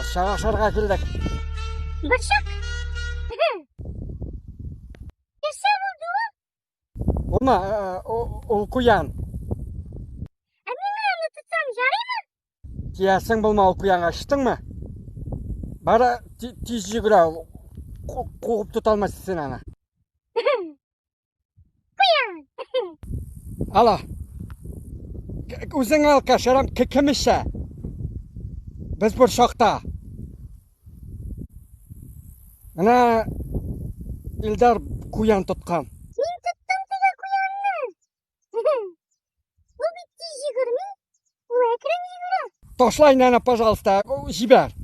Борчак ашарга килдек. Борчак? Нәрсә булды ул? Улма, ул куян. Ә миңа аны тотсам ярыймы? Тиясең булма ул куянга, ишеттеңме? Бары тиз йөгерә ул. Куып тота алмассың син аны. Куян. Ала. Үзең ал, кашарам, кем эчә? Без борчакта. Менә Илдар куян тоткан. Мин тоттым теге куянны. Ул бит тиз йөгерми, ул әкрен йөгерә. Ташла инде аны, пожалуйста, җибәр.